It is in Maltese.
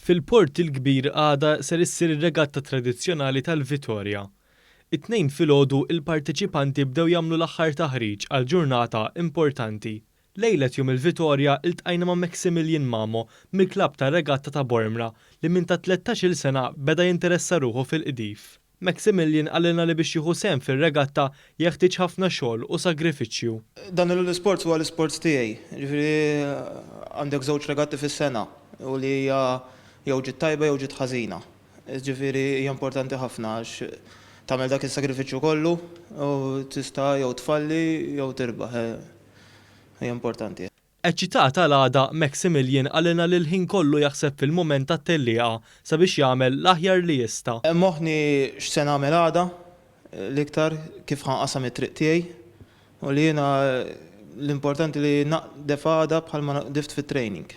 Fil-Port il-Kbir għada ser issir ir-regatta tradizzjonali tal-Vitorja. It-Tnejn filgħodu il-parteċipanti bdew jagħmlu l-aħħar taħriġ għal ġurnata importanti. Lejlet Jum il-Vitorja iltqajna ma' Maximilian Mamo mill-klabb tar-regatta ta' Bormla li minn ta' 13-il sena beda jinteressa ruħu fil-qdif. Maximilian qalilna li biex jieħu sehem fir-regatta jeħtieġ ħafna xogħol u sagrifiċċju. Dan l-isport huwa l-isport tiegħi. Ġifieri għandek żewġ regatti fis-sena u li hija jew ġiet tajba jew ġiet ħażina. Ġifieri hija importanti ħafna għax tagħmel dak is-sagrifiċċju kollu u tista' jew tfalli jew tirbaħ. Hija importanti. Eċċitat għal għada, Maximilian qalilna li l-ħin kollu jaħseb fil-mument tat-tellieqa sabiex jagħmel l-aħjar li jista'. Moħħni x'se nagħmel għada, l-iktar kif ħa nqassam it-triq tiegħi u li jiena l-importanti li naqdef għada bħalma qdift fit-training.